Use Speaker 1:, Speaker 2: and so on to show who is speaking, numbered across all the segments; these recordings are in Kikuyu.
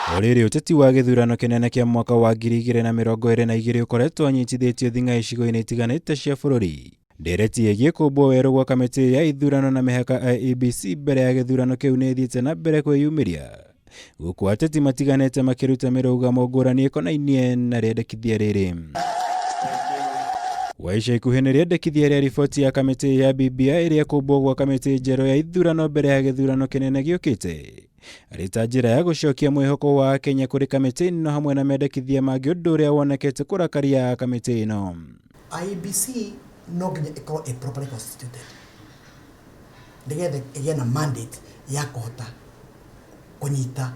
Speaker 1: O rĩrĩ ũteti wa gĩthurano kĩnene kĩa mwaka wa 2022 ũkoretwo ũnyitithĩtio thing'a icigo-inĩ itiganĩte cia bũrũri. Ndereti ĩgiĩ kũmbwo werũ gwa kamĩtĩ ya ithurano na mĩhaka IEBC mbere ya gĩthurano kĩu nĩ ĩthiĩte na mbere kwĩyumĩria gũkũ ateti matiganĩte makĩruta mĩrũgamo ngũrani ĩkonainie na rĩendekithia rĩrĩ. Wa ica ikuhĩ nĩ rĩendekithia rĩa riboti ya kamĩtĩ ya BBI ĩrĩa kũmbwo gwa kamĩtĩ njerũ ya ithurano mbere ya gĩthurano kĩnene gĩũkĩte arĩ ta njĩra ya gũcokia mwĩhoko wa Akenya kũrĩ kamĩtĩ ĩno hamwe na mendekithia mangĩ ũndũ ũrĩa wonekete kũrakaria kamĩtĩ ĩno.
Speaker 2: IEBC no nginya ĩkorwo ĩ properly constituted nĩgetha ĩgĩe na mandate ya kũhota kũnyita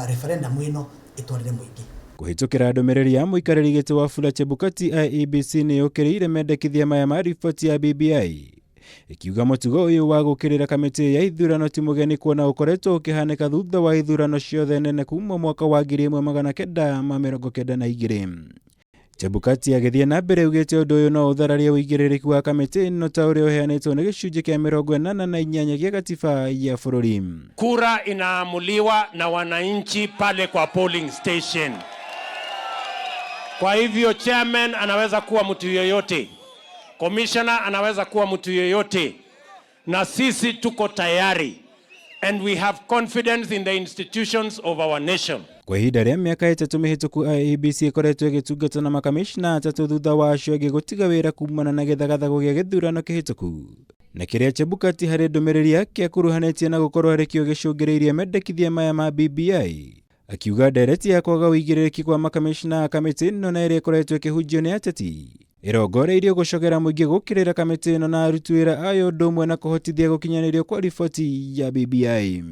Speaker 2: referendum ĩno ĩtwarĩre mũingĩ.
Speaker 1: Kũhĩtũkĩra ndũmĩrĩri ya mũikarĩri gĩtĩ Wafula Chebukati, IEBC nĩ yũkĩrĩire mendekithia maya ma riboti ya BBI ĩkiuga mũtugo ũyũ wa gũkĩrĩra kamĩtĩ ya ithurano ti mũgeni kuona ũkoretwo ũkĩhanĩka thutha wa ithurano ciothe nene kuma mwaka wa 1992. Chebukati agĩthiĩ na mbere augĩte ũndũ ũyũ no ũthararie ũigĩrĩrĩki wa kamĩtĩ ĩno ta ũrĩa ũheanĩtwo nĩ gĩcunjĩ kĩa 88 gĩa gatiba ya bũrũri.
Speaker 3: Kura inaamuliwa na wananchi pale kwa polling station. Kwa hivyo chairman anaweza kuwa mtu yoyote, commissioner anaweza kuwa mtu yoyote, na sisi tuko tayari and we have confidence in the institutions of our nation.
Speaker 1: Kwa ihinda rĩa mĩaka 3 mĩhĩtũku IEBC ĩkoretwo ĩgĩtungata na makamishna 3 thutha wa acio angĩ gũtiga wĩra kumana na gĩthagathago gĩa gĩthurano kĩhĩtũku na kĩrĩa Chebukati harĩ ndũmĩrĩri yake akuruhanĩtie na gũkorwo harĩ kĩo gĩcũngĩrĩirie mendekithia maya ma BBI akiuga ndereti ya kwaga ũigĩrĩrĩki kwa makamishna a kamĩtĩ ĩno na ĩrĩa ĩkoretwo ĩkĩhunjio nĩ ateti ĩrongoreirio gũcogera mũingĩ gũkĩrĩra kamĩtĩ ĩno na aruti wĩra ayo ũndũ ũmwe na kũhotithia gũkinyanĩrio kwa riboti ya BBI.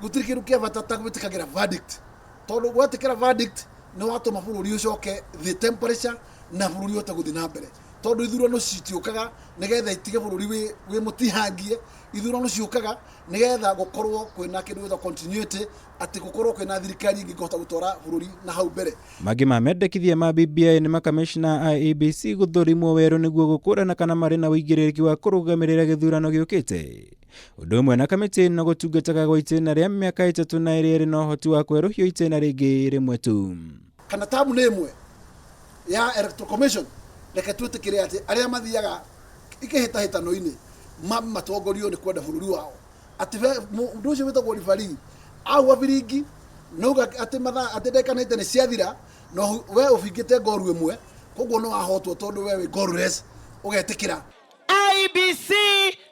Speaker 4: Gũtirĩ kĩndũ kĩa bata ta gwĩtĩkagĩra verdict, tondũ gwetĩkĩra verdict nĩ watũma bũrũri ũcoke thĩ temperature na bũrũri ũhote gũthiĩ na mbere, tondũ ithurano citiũkaga nĩgetha itige bũrũri wĩ mũtihangie. Ithurano ciũkaga nĩgetha gũkorwo kwĩna kĩndũ gĩtagwo continuity, atĩ gũkorwo kwĩna thirikari ĩngĩ ĩngĩhota gũtwara bũrũri na hau mbere.
Speaker 1: Mangĩ ma mendekithia ma BBI nĩ makamishna a IEBC gũthũrimwo werũ nĩguo gũkũrana kana marĩ na ũigĩrĩrĩki wa kũrũgamĩrĩra gĩthurano gĩũkĩte. Ũndũ ũmwe na kamĩtĩ ĩno gũtungataga gwa itĩna rĩa mĩaka 3 na ĩrĩa ĩrĩ na ũhoti wa kwerũhio itĩna rĩngĩ rĩmwe tu.
Speaker 4: Kana tamu nĩ ĩmwe ya Electoral Commission, reke twĩtĩkĩre atĩ arĩa mathiaga ikĩhĩtahĩtano-inĩ matongorio nĩ kwenda bũrũri wao. Atĩ mũndũ ũcio wĩtagwo referee ahuha biringi nauga atĩ mathaa atĩ ndagĩka 90 nĩ ciathira, no we ũbingĩte ngoru ĩmwe, koguo no wahotwo tondũ we wĩ goalless, ũgetĩkĩra.
Speaker 5: IEBC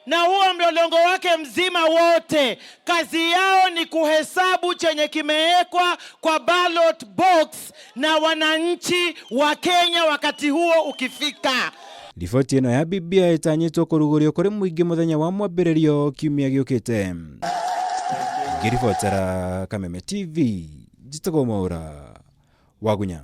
Speaker 5: na huo mlolongo wake mzima wote, kazi yao ni kuhesabu chenye kimewekwa kwa ballot box na wananchi wa Kenya wakati huo ukifika.
Speaker 1: Riboti ĩno ya BBI ĩtanyĩtwo kũrugũrio kũrĩ mũingĩ mũthenya wa mwambĩrĩrio kiumia gĩũkĩte. Ngĩribotera Kameme TV, njĩtagwo Mwaũra Wagunya.